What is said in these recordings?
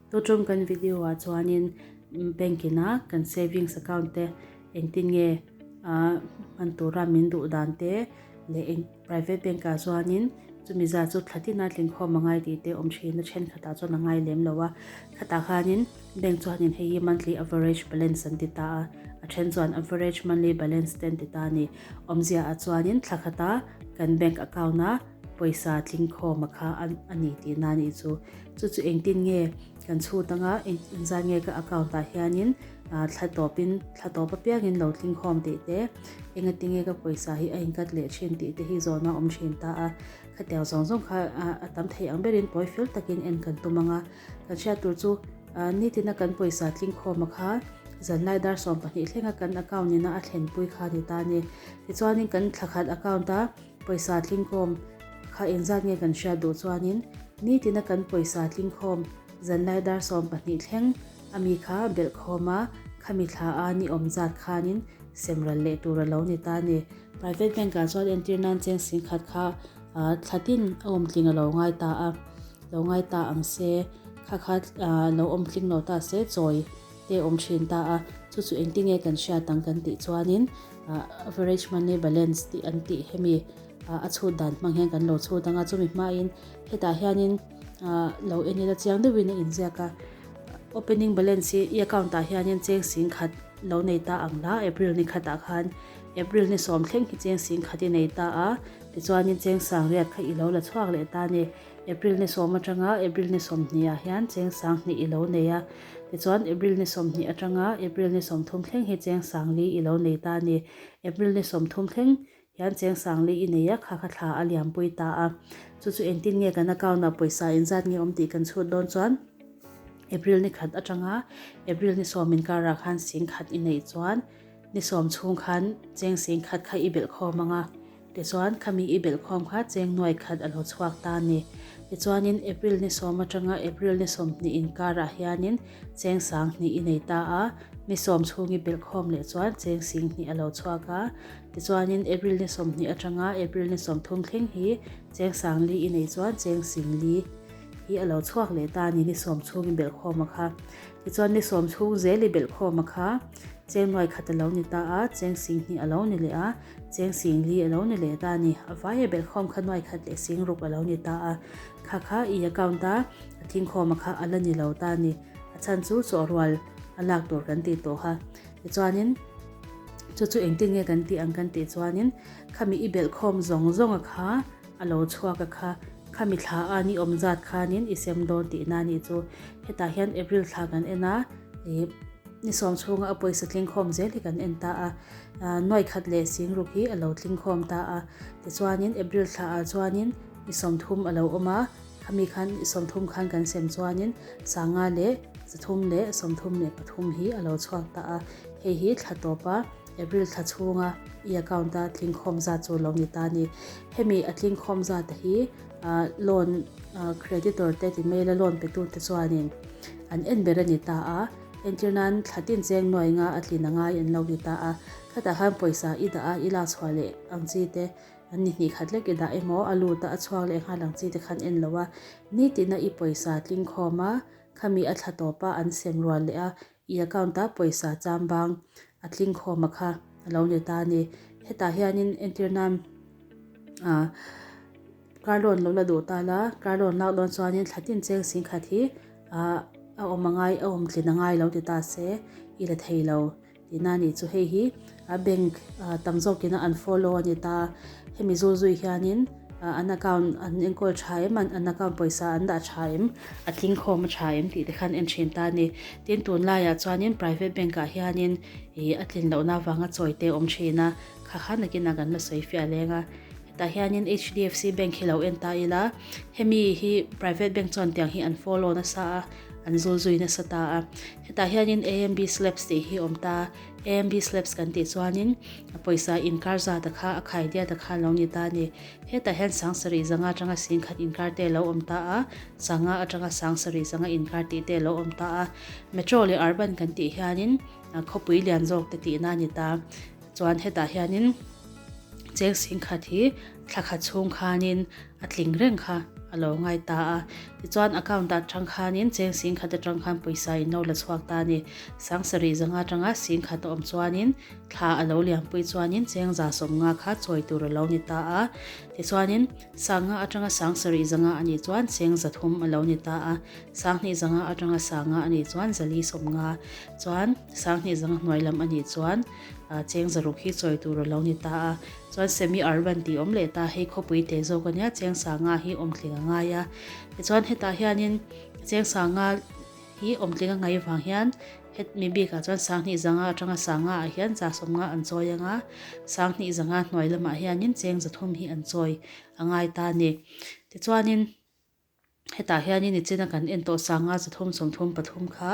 Tutum kan video ah chuanin bank ina kan savings account te engtin nge hman tura min duh dan te leh eng private bank ah chuanin chumi zat chu thla tina tlingkhawm a ngai tih te awm thin a thenkhatah chuan a ngai lem lo a. Khatah khanin bank chuanin hei hi monthly average balance an ti ta a, a then chuan average monthly balance te an ti ta a ni. Awmzia ah chuanin thla khata kan bank account a pawisa tlingkhawm a kha a ni tihna a nih chu. Chu chu engtin nge kan chhut anga engzat nge ka account ah hianin thla tawpin thla tawp apiangin lo tlingkhawm tih te engati nge ka pawisa hi a inkat leh thin tih te hi zawhna a awm thin ta a. Khatiang zawng zawng kha a tam thei ang berin tawi fel takin en kan tum anga kan hriat tur chu nitina kan pawisa tlingkhawm a kha zanlai dar 12 thlenga kan account ina a thlenpui kha a ni ta a ni. Tichuanin kan thla khat account a Pawisa tlingkhawm kha engzat nge kan hriat duh chuanin nitina kan pawisa tlingkhawm zanlai dar 12 thleng a mi kha belh khawm a, khami thla a ni awm zat khanin sem ral leh tur a lo ni ta a ni. Private bank ah chuan entir nan cheng singkhat kha thla tin a awm tling a lo ngai ta a, lo ngai ta ang se, kha kha lo awm tling lo ta se chawi te awm thin ta a, chu chu engtinge kan hriat ang kan tih chuanin Average money balance tih an tih hemi a chhut dan hmang hian kan lo chhut ang a, chumi hmain hetah hianin lo en ila chiang deuhin a inziak a, opening balance hi i account ah hianin cheng sing khat lo nei ta ang la, April ni khatah khan April ni sawm thleng hi cheng sing khat i nei ta a, tichuanin cheng sang riat kha i lo la chhuak leh ta a ni. April ni sawm atanga April ni 20 ah hian cheng 20 i lo nei a, tichuan April ni 20 atanga April ni 30 thleng hi cheng 40 i lo nei ta a ni. April ni 30 thleng hian cheng 40 i nei a, kha kha thla a liampui ta a. Chu chu engtin nge kan account ah pawisa inzat nge awm tih kan chhut dawn chuan April ni khat atanga April ni sawm inkarah khan 10,000 i neih chuan ni sawm chhung khan cheng 10,000 kha i belh khawm ang a. Tichuan, khami i belhkhawm kha cheng nuai khat a lo chhuak ta a ni. Tichuanin, April ni sawm atanga April ni 20 inkarah hianin cheng 20 i nei ta a, ni sawm chhung i belhkhawm leh chuan cheng 20 a lo chhuak a. Tichuanin, April ni 20 atanga April ni 30 thleng hi cheng 40 i nei chuan cheng 40 hi a lo chhuak leh ta a ni, ni sawm chhung i belhkhawm a kha. Tichuan, ni sawm chhung zel i belhkhawm a kha cheng nuai khat a lo ni ta a, cheng 20 a lo ni leh a. Cheng sing li a lo ni leh ta a ni. A vaia belhkhawm kha nuai khat leh sing ruk a lo ni ta a. Kha kha i account a a thingkhawm a kha a la ni lo ta a ni. A chhan chu chawhrual a lak tur kan tih tawh kha. Tichuanin chu chu engtin nge kan tih ang kan tih chuanin khami i belhkhawm zawng zawng a kha a lo chhuak a kha khami thla a ni awm zat khanin i sem dawn tihna a nih chu. Hetah hian April thla kan en a, ih ni sawm chhunga a pawisa tlingkhawm zel hi kan en ta a. Nuai khat leh sing ruk hi a lo tling khawm ta a, tichuanin April thla ah chuanin ni 30 a lo awm a, khami khan ni 30 khan kan sem chuanin 500 leh 333 hi a lo chhuak ta a, hei hi thla tawpa April thla chhunga i account a tling khawm zat chu lo ni ta a ni. Hemi a tling khawm zat hi loan creditor te ti mail a loan pe tu te chuanin an en ber a ni ta a. Entir nan thla tin cheng nuai nga a tlin a ngai an lo ti ta a, khatah khan pawisa i dah a, i lak chhuah leh ang chi te, an ni hnih khat lek i dah emaw a lut a, a chhuak leh nghal ang chi te khan en lo a, nitina i pawisa tling khawm a, khami a thla tawp a an sem rual leh a, i account a pawisa cham bang a tling khawm a kha a lo ni ta a ni. Hetah hianin entir nan ah. Car loan lo la duh ta la, car loan lak dawn chuanin thla tin cheng singkhat hi ah a awm a ngai a awm tlin a ngai lo ti ta se i la thei lo tihna a nih chu. Hei hi a bank tam zawkin a an follow a ni ta, hemi zul zui hianin an account an enkawl tha em an account pawisa an dah tha em a tling khawm a tha em tih te khan en thin ta a ni. Tin tunlaiah chuanin private bank ah hianin ih a tlin lohna avanga chawi te a awm thin a, kha kha nakinah kan la sawi fiah leng a. Tah hianin HDFC bank hi lo en ta ila, hemi hi private bank chuan tiang hi an follow nasa a, an zul zui nasa ta a. Hetah hianin AMB slabs tih hi awm ta, AMB slabs kan tih chuanin a pawisa inkar zat a kha a khai diat a kha lo ni ta a ni. Hetah hian 7500 atanga 10,000 inkar te lo awm ta a, 500 atanga 7500 inkar tih te lo awm ta a. Metro leh urban kan tih hianin khawpui lian zawk te tihna a ni ta. Chuan hetah hianin cheng singkhat hi Thla khat chhung khanin a tling reng kha a lo ngai ta a. Tichuan account ah tang khanin cheng sing khat atang khan pawisa in lo la chhuak ta a ni. Sangsarih zanga atanga sing khat a awm chuanin thla a lo lianpui chuanin cheng za 50 kha chawi tur a lo ni ta a. Tichuanin sanga atanga sangsarih zanga a nih chuan cheng 300 a lo ni ta a. 2000 zanga atanga sanga a nih chuan zali 50 chuan 2000 zanga hnuai lam a nih chuan cheng 600 hi chawi tur a lo ni ta a. Chuan semi urban tih awm leh ta hei khawpui te zawk a nia cheng sanga hi awm tling a ngai a tichuan hetah hianin cheng sanga hi awm tling a ngaih vang hian hetmi bikah chuan 2000 zanga atanga sanga ah hian 50 an chawi ang a 2000 zanga hnuai lamah hianin cheng 300 hi an chawi a ngai ta a ni tichuanin. Hetah hianin nichina kan en tawh sanga 333 kha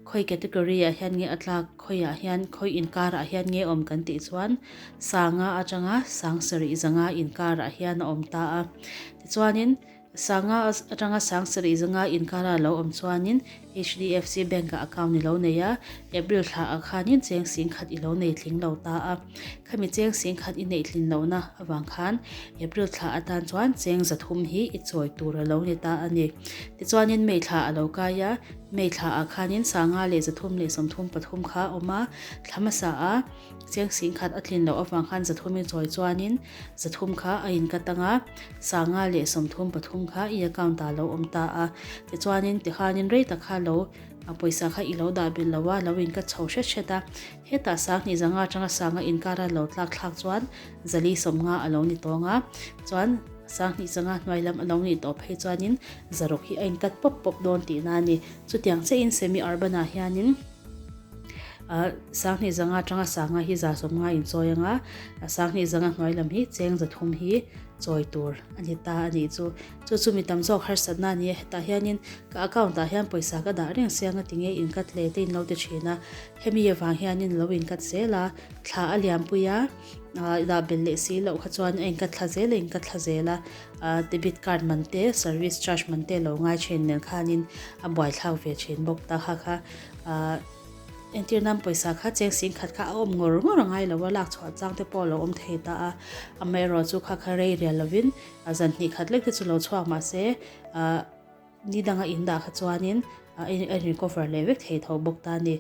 khawi category ah hian nge a tlak khawiah hian khawi inkarah hian nge awm kan tih chuan sanga atanga 7000 zanga inkarah hian a awm ta a. Tichuanin sanga atanga 7000 zanga inkara lo awm chuanin HDFC bank ah account i lo nei a, April thla ah khanin cheng 10,000 i lo nei tling lo ta a. Khami cheng 10,000 i neih tlin lohna avang khan April thla atan chuan cheng 300 hi i chawi tur a lo ni ta a ni. Tichuanin May thla a lo kai a, May thla ah khanin 5,333 kha a awm a, thla hmasa a cheng 10,000 a tlin loh avang khan 300 i chawi chuanin 300 kha a inkat ang a, 533 kha i account ah a lo awm ta a. Tichuanin tikhanin rei tak kha lo a pawisa kha i lo dah belh lo a, lo inkat chho hret hret a. Hetah 2000 zanga atanga sanga inkara lo tlak thlak chuan zali 50 a lo ni tawng a, chuan 2000 zanga hnuai lam a lo nih tawh phei chuanin 600 hi a inkat pawp pawp dawn tihna a ni. Chutiang chiahin semi urban ah hianin 2000 zanga atanga sanga hi 50 inchawi ang a, 2000 zanga hnuai lam hi cheng 300 hi chawi tur a ni ta a nih chu. Chu chu mi tam zawk harsatna a ni a, hetah hianin ka account ah hian pawisa ka dah reng sia nga tinge inkat hle te in lo ti thin a, hemi avang hianin lo inkat zel a, thla a lianpui a, dah belh leh si loh kha chuan a inkat thla zel a inkat thla zel a, debit card man te service charge man te lo ngai thin nen khanin a buaithlak ve thin bawk ta kha kha. Entir nan pawisa kha cheng 10,000 kha a awm ngawr ngawr a ngai lo a, lak chhuah chang te pawh a lo awm thei ta a, amaherawhchu kha kha rei rial lovin a zan hnih khat lek te chu lo chhuak mahse ah ni danga in dah kha chuanin a in recover leh vek thei tho bawk ta a ni.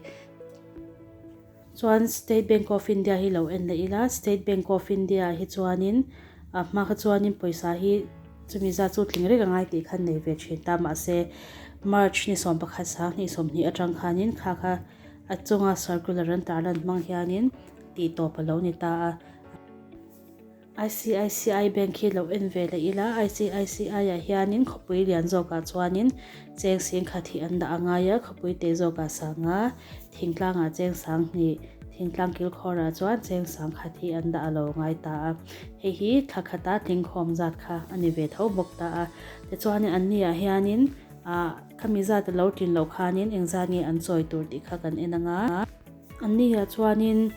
Chuan State Bank of India hi lo en leh ila, State Bank of India ah hi chuanin a hma kha chuanin pawisa hi chumi zat chu tling reng a ngai tih khan nei ve thin ta mahse March ni 11 2020 atang khanin kha kha a chunga circular an tarlan hmang hianin tih tawp a lo ni ta a. ICICI Bank hi lo en ve leh ila, ICICI ah hianin khawpui lian zawkah chuanin cheng 10,000 hi an dah a ngai a, khawpui te zawkah 5,000, thingtlangah cheng 2,000, thingtlang kilkhawrah chuan cheng 1,000 hi an dah a lo ngai ta a. Hei hi thla khata tlingkhawm zat kha a ni ve tho bawk ta a. Tichuanin anni ah hianin ah khami zat a lo tlin loh khanin engzat nge an chawi tur tih kha kan en ang a. Anni ah chuanin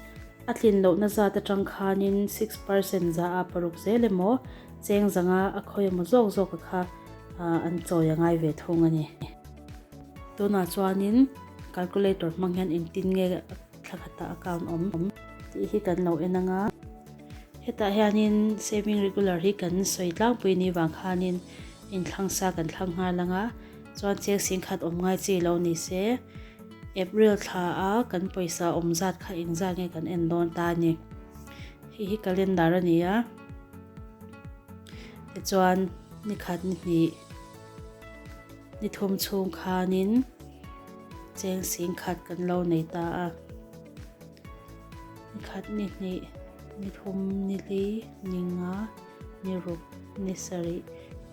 a tlin lohna zat atang khanin 6% za a paruk zel emaw cheng zanga a khawi emaw zawk zawk a kha an chawi a ngai ve thung a ni. Tunah chuanin calculator hmang hian engtin nge thla khata account awm tih hi kan lo en ang a. Hetah hianin saving regular hi kan sawi tlangpui ni vang khanin inthlang sa kan thlang nghal ang a, chuan cheng 10,000 awm ngai chi lo ni se. April thla a kan pawisa awm zat kha engzat nge kan en dawn ta a ni. Hei hi calendar a ni a. Tichuan ni khat ni hnih ni thum chhung khanin cheng 10,000 kan lo nei ta a. Ni khat ni hnih ni thum ni li ni nga ni ruk ni sarih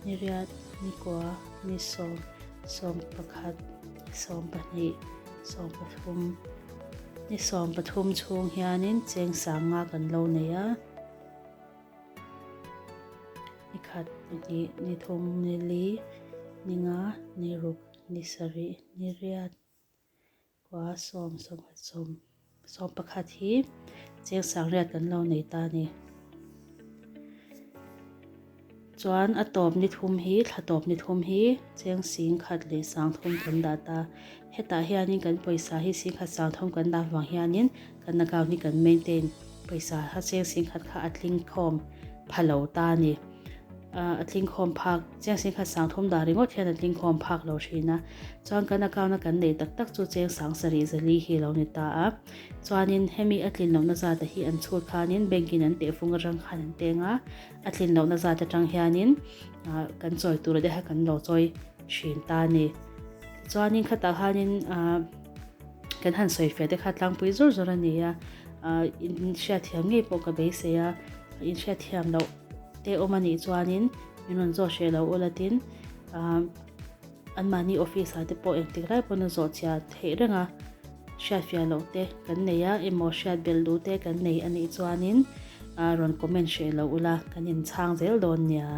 ni riat ni kua ni sawm 11 12 13 ni 13 chhung hianin cheng 5,000 kan lo nei a. Ni khat ni hnih ni thum ni li ni nga ni ruk ni sarih ni riat kua sawm 11 sawm 11 hi cheng 800 kan lo nei ta a ni. Chuan a tawp ni thum hi thla tawp ni thum hi cheng 10,000 leh 300 kan dah ta. Hetah hianin kan pawisa hi 10,000 300 kan dah vang hianin kan account hi kan maintain pawisa kha cheng 10,000 kha a tling khawm. pha lo ta a ni. A tlingkhawm phak, cheng singkhat 3000 dah ringawt hian a tlingkhawm phak lo thin a. Chuan kan account a kan neih tak tak chu cheng 7000 4 hi a lo ni ta a. Chuanin hemi a tlin lohna zat a hi an chhut khanin bank in an tehfung atang khan an teng a, a tlin lohna zat atang hianin kan chawi tur te kha kan lo chawi thin ta a ni. Tichuanin khatah khanin kan han sawi fiah te kha tlangpui zawr zawr a ni a, in hriatthiam ngei pawh ka beisei a, in hriatthiam loh te awm a nih chuanin min rawn zawh hreh lo ula tin anmahni office ah te pawh engtik lai pawn a zawh chhia theih reng a, hriatfiah loh te kan nei a emaw hriat belh duh te kan nei a nih chuanin rawn comment hreh lo ula kan inchhang zel dawn nia.